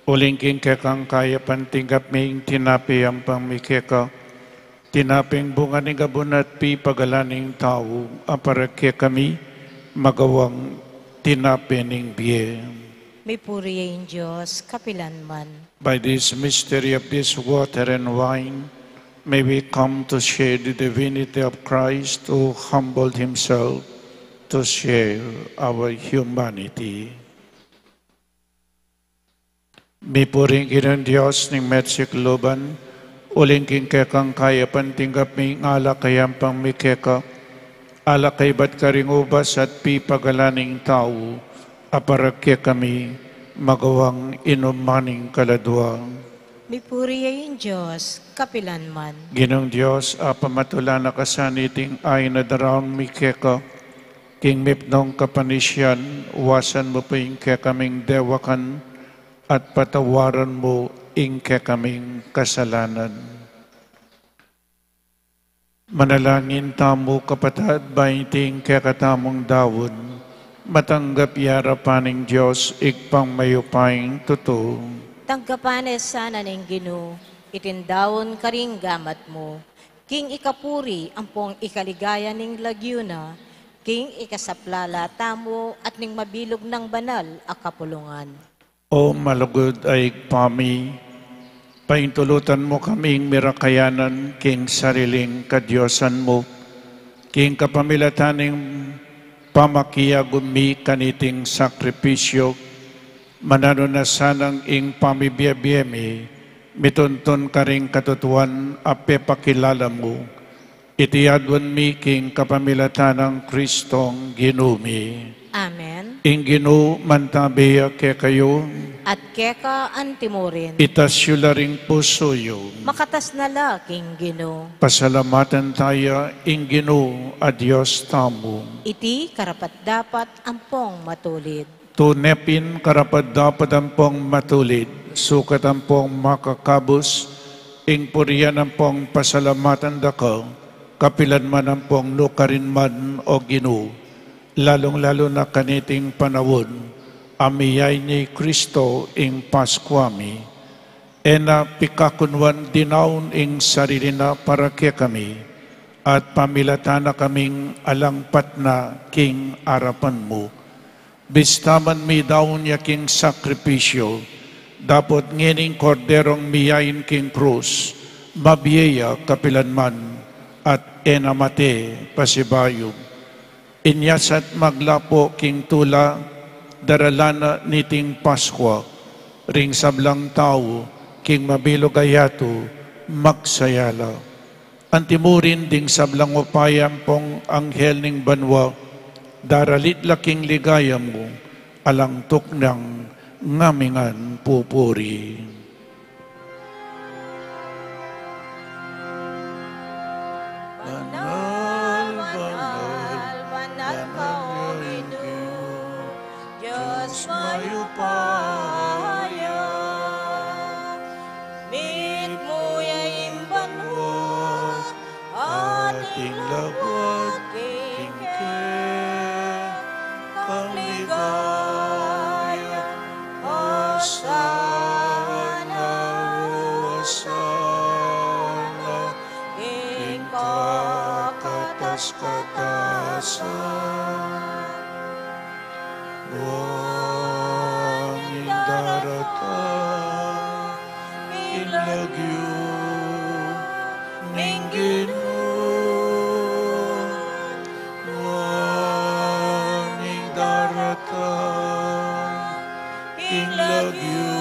uling king kekang kayapan tinggap mi ing tinape ampang mi keka, tinapeng bunga ning gabun at pipagalan ning tau, a para kekami magawang tinape ning bie. Mipuri ya ing Dios kapilanman. By this mystery of this water and wine, may we come to share the divinity of Christ who humbled himself to share our humanity. Mipuri ing Ginung Dios ning mesikluban, uling king kekang kayapan tinggap mi ing alak a ampang mi keka, alak a ibat karing ubas at pipagalan ning tau, a para kekami magawang inuman ning kaladua. Mipuri ya ing Dios kapilanman. Ginung Dios, a pamatula na ka sa niting ain a daraun mi keka, king mipnung kapanisian, wasan mu pu ing kekaming dewakan, at patawaran mu ing kekaming kasalanan. Manalangin tamu, kapatad, ban iting kekatamung daun, Matanggap ya king arapan ning Dios, Ibpang mayupayang tutu. Tanggapan na sana ning Ginu iting daun karing gamat mu, king ikapuri ampong ikaligaya ning lagyu na, king ikasaplala tamu at ning mabilug nang banal a kapulungan. O malugud a Ibpa mi, paintulutan mu kaming mirakayanan king sariling kadiosan mu, king kapamilatan ning pamakiagum mi kaniting sakripisyu, mananu na sanang ing pamibie-bie mi mituntun karing katutuan a pepakilala mu. Iti aduan mi king kapamilatan nang Kristong Ginu mi. Amen. Ing Ginu mantabi ya kekayu. At keka antimurin. Itas yu la ring pusu yu. Makatas na la king Ginu. Pasalamatan taya ing Ginu a Dios tamu. Iti karapat-dapat ampong matulid. Tune pin karapat-dapat ampong matulid, sukat ampong makakabus, ing purian ampong pasalamatan da ka, kapilan man ampong nukarin man, O Ginu, lalung-lalu na kaniting panaun a miyayun ya i Kristo ing Paskua mi. E na pikakunwan dinaun ing sarili na para kekami, at pamilatan na kaming alang patna king arapan mu. Bista man midaun ya king sakripisyu, dapot ngening Korderong miyayun king krus, mabie ya kapilan man, at e na mate pasibayu. Inya sat maglapo king tula, daralan na niting Paskua, ring sablang tau, king mabilug a yatu, magsaya la. Antimurin ding sablang upaya ampong anghel ning banua, daralit la king ligaya mu, alang tuknang ngami ngan pupuri. Banal, banal, banal ka, O Ginu, Dios mayupaya. Mitmu ya ing banua, at ing labuad king kekang ligaya. Hosana, Hosana, ing kakatas-katasan. Nuan ing daratang king lagyu ning Ginu. Nuan ing daratang king lagyu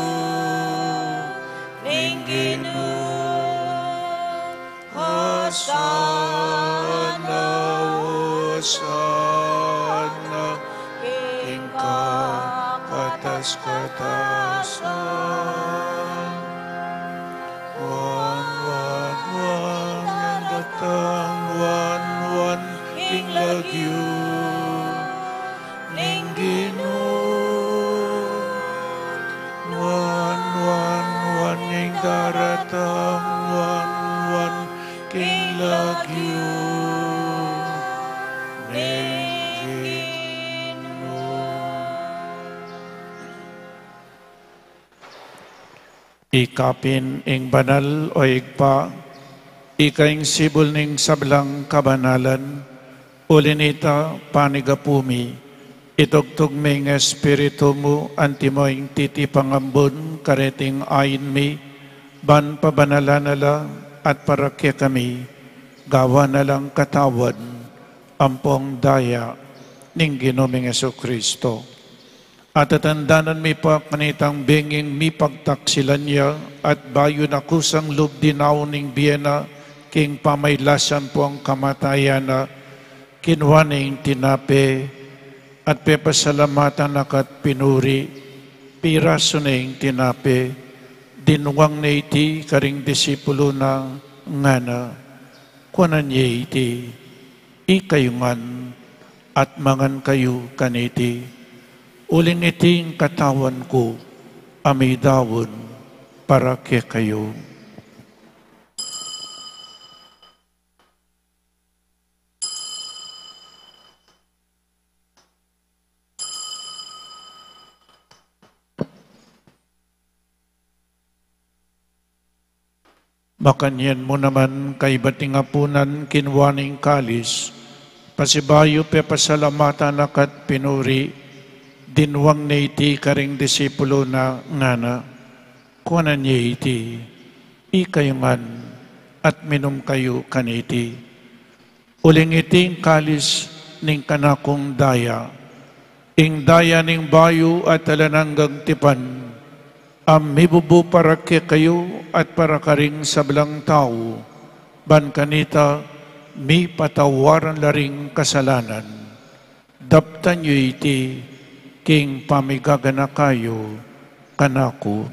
ning Ginu. Hosana, Hosana, king kakatas-katasan. Nuan, nuan, nuan, ing daratang, nuan, nuan, king lagyu ning Ginu. Nuan, nuan, nuan, ing daratang, nuan, nuan, king lagyu ning Ginu. Ika pin ing banal, O Ibpa, ika ing sibul ning sablang kabanalan. Uli nita, panigapu mi, itugtug me ing Espiritu mu, antimo ing titipang ambun kareting ain mi, ban pabanalan na la at para kekami, gawan na lang katawan ampong daya ning Ginu ming Jesucristo. At tatandanan mi pa kanitang benging mipagtaksilan ya, at bayu na kusang lub dinaun ing bie na king pamailasan pung kamatayan na, kinua ne ing tinape, at pepasalamatan na ka at pinuri, pirasu ne ing tinape, dinwang ne iti karing disipulu na, ngana, kuanan ye iti ikayu ngan, at mangan kayu kaniti, uling iti ing katawan ku a midaun para kekayu. Makanyan mu naman kaybat ning apunan, kinua ne ing kalis, pasibayu pepasalamatan na ka at pinuri, dinuang ne iti karing disipulu na, ngana: Kuanan ye iti, ikayu ngan, at minum kayu kaniti. Uling iti ing kalis ning kanakung daya, ing daya ning bayu at alang anggang tipan, a mibubu para kekayu at para karing sablang tau, ban kanita mipatawaran la ring kasalanan. Daptan yu iti king pamigaganaka yu kanaku.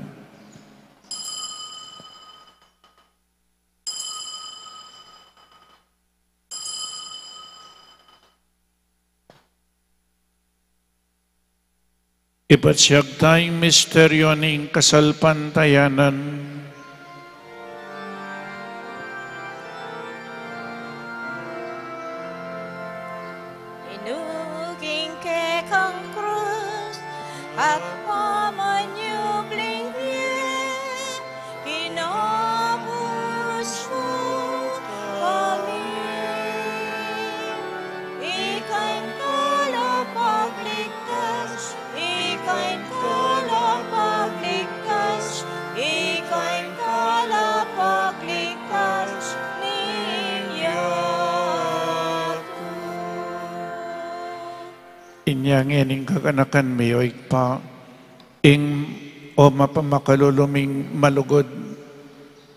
Ipasyag taya ing misteryu ning kasalpantayanan. Inuging kekang krus at pamanyubling mie, kinabus mu kami. Ika ing talapagligtas, ika ing talapagligtas, ika ing talapagligtas ning yatu. Inya ngeni ing kaganakan mi, o Ibpa, ing, o mapamakalulu ming malugud,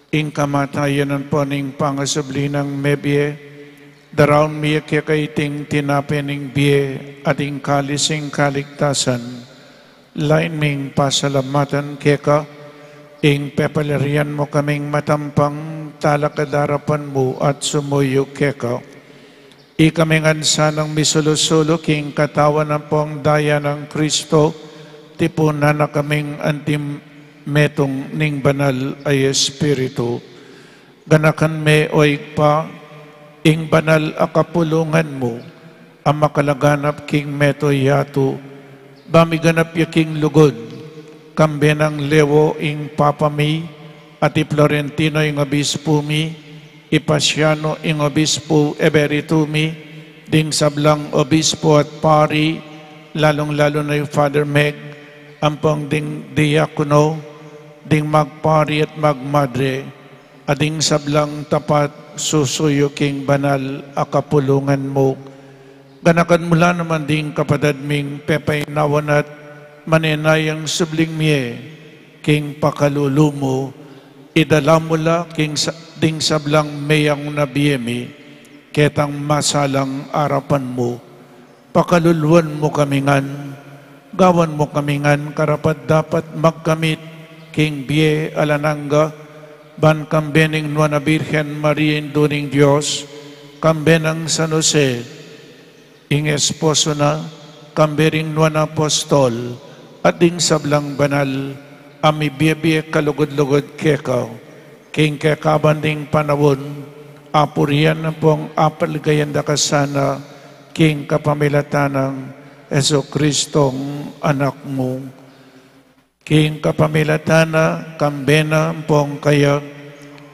ing kamatayan ampon ing pangasubli nang mebie, daraun mi keka iting tinape ning bie at ing kalis ning kaligtasan, lain ming pasalamatan keka, ing pepalarian mu kaming matampang talakad king arapan mu at sumuyu keka. Ikami ngan sanang misulu-sulu king katawan ampong daya nang Kristo, tipunan na kaming anti metung ning Banal a Espiritu. Ganakan me, o Ibpa, ing banal a kapulungan mu a makalaganap king metung yatu, ba miganap ya king lugud, kambe nang Leo ing Papa mi, at i Florentino ing Obispu mi, i Pasiano ing Obispu Emeritu mi, ding sablang obispu at pari, lalung-lalu na i Father Meg, ampong ding diakono, ding magpari at magmadre, at ding sablang tapat susuyu king banal a kapulungan mu. Ganakan mu la naman ding kapatad ming pepainawan at manenayang subling mie king pakalulu mu, idala mu la king sa-, ding sablang meyang na bie mi, ketang masalang arapan mu. Pakaluluan mu kami ngan, gawan mu kami ngan karapat-dapat magkamit king bie alang angga, ban kambe ning Nuan a Birhen Maria, Indu ning Dios, kambe nang San Jose, ing esposo na, kambe ring nuan a apostol, at ding sablang banal a mibie-bie kalugud-lugud keka, king kekaban ding panaun, apurian ampong apaligayan da ka sana, king kapamilatan nang Jesucristong Anak mu. King kapamilatan na, kambe na, ampong kaya,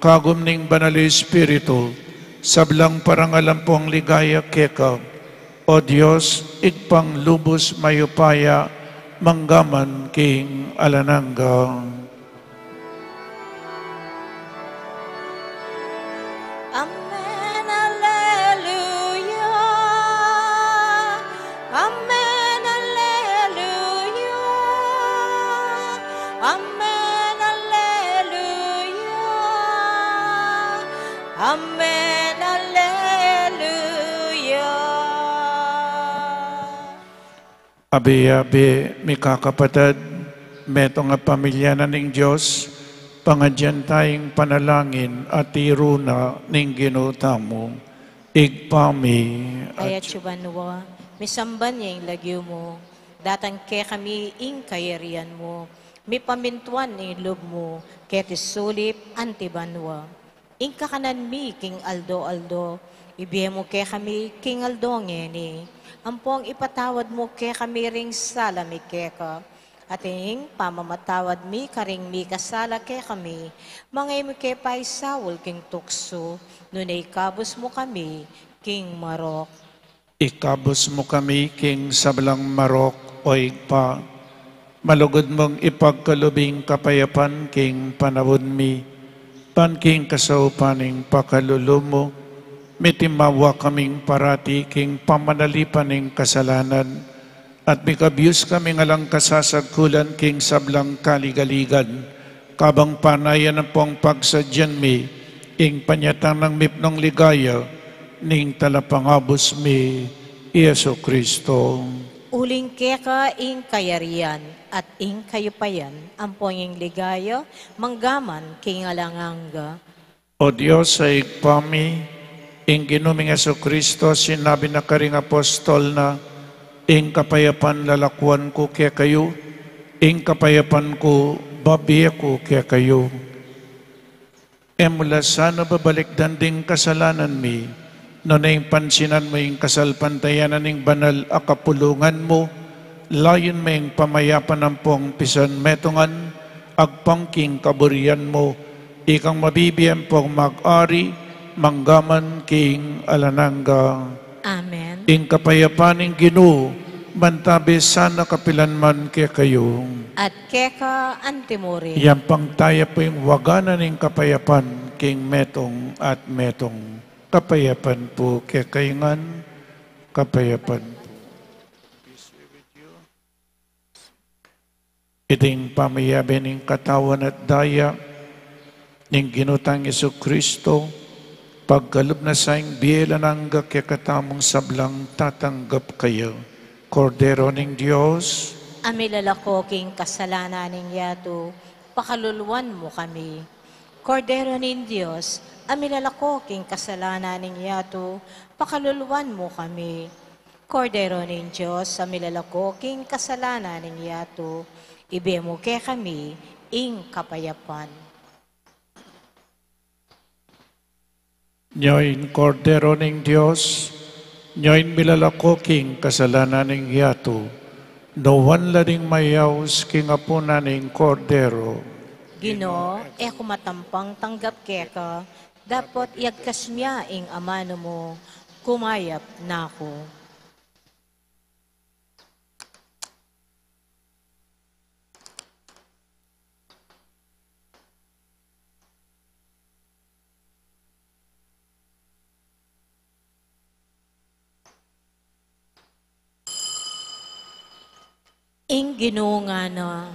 kagum ning Banal a Espiritu, sablang parangal ampong ligaya keka, O Dios, Ibpang lubus mayupaya, mangga man king alang angga. Amen, alleluia. Amen, alleluia. Amen, alleluia. Amen, alleluia. Abe-abe, mikakapatad, metung a pamilya na ning Dios, pangadyan taya ing panalangin a tiru na ning Ginu tamu. Ibpa mi, a atsu ka banua, misamban ya ing lagyu mu, datang kekami ing kayarian mu, mipamintuan ing lub mu, keti sulip anti banua. Ing kakanan mi king aldo-aldo, ibie mu kekami king aldo ngeni, ampong ipatawad mu kekami ring sala mi keka, At ing pamamatawad mi karing mikasala kekami, manga e mu ke paisaul king tuksu, nune ikabus mu kami king marok. Ikabus mu kami king sablang marok, O Ibpa, malugud mung ipagkalub ing kapayapan king panaun mi, ban king kasaupan ning pakalulu mu, mitimawa kaming parati king pamanalipan ning kasalanan, at mikabus kaming alang kasasagkulan king sablang kaligaligan, kabang panayan ampong pagsadyan mi ing panyatang nang mipnung ligaya ning Talapangabus mi, Jesu Kristo. Uling keka ing kayarian at ing kayupayan ampong ing ligaya manggaman king alang angga. O Dios a Ibpa mi, ing Ginu ming Jesu Kristo sinabi na karing apostol na, "Ing kapayapan lalakuan ku kekayu, ing kapayapan ku babie ku kekayu." E mu la sana babalikdan ding kasalanan mi, nune ing pansinan mu ing kasalpantayanan ning banal a kapulungan mu, layun me ing pamayapan ampong pisan metungan, agpang king kaburian mu, ikang mabibie ampong mag-ari manggaman king alang angga. Amen. Ing kapayapan ning Ginu mantabi sana kapilan man kekayu. At keka antimurin. Yan pang taya pu ing waga na ning kapayapan king metung at metung. Kapayapan pu kekayu ngan, kapayapan pu. Iting pamiyabe ning katawan at daya ning Ginu tang Jesu Kristo, pagkalub na sa ing bie alang angga kekatamung sablang tatanggap kaya. Kordero ning Dios, a milalako king kasalanan ning yatu, pakaluluan mu kami. Kordero ning Dios, a milalako king kasalanan ning yatu, pakaluluan mu kami. Kordero ning Dios, a milalako king kasalanan ning yatu, ibie mu kekami ing kapayapan. Nyo ing Kordero ning Dios, nyo ing milalako king kasalanan ning yatu, nuan la ding mayaus king apunan ning Kordero. Ginu, e ku matampang tanggap keka, dapot iagkas mu ya ing amanu mu, kumayap na ku. Ing Ginu ngana,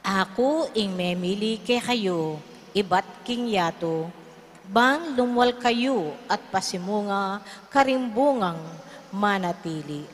"Aku ing memili kekayu ibat king yatu, bang lumwal kayu at pasimunga karing bungang manatili."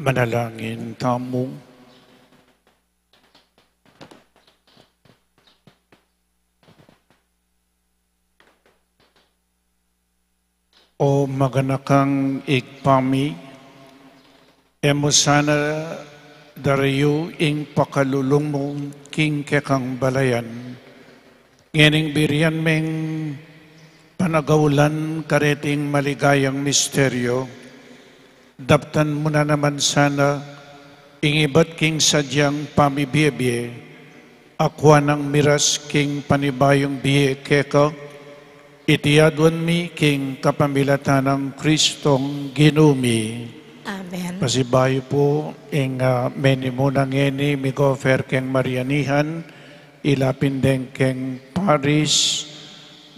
Manalangin tamu. O maganakang Ibpa mi, e mu sana darayu ing pakalulu mu king kekang balayan. Ngening birian meng panagaulan kareting maligayang misteryo, daptan mu na naman sana ing ibat king sadyang pamibie-bie, akua nang miras king panibayung bie keka, iti aduan mi king kapamilatan nang Kristong Ginu mi. Amen. Pasibayu pu ing, ah, menu mu na ngeni, migo-offer keng Marianihan, ila pin deng keng Parish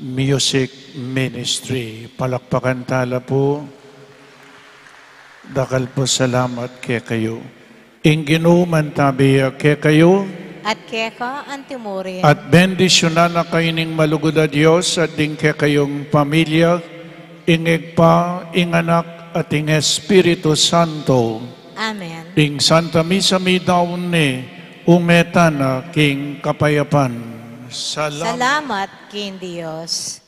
Music Ministry. Palakpakan tala pu. Dakal pu salamat kekayu. Ing Ginu mantabi ya kekayu. At keka antimurin. At bendisyunan na kayu ning malugud a Dios at ding kekayung pamilya, ing Ibpa, ing Anak, at ing Espiritu Santo. Amen. Ing Santa Misa midaun ne, ume tana king kapayapan. Salam. Salamat king Dios.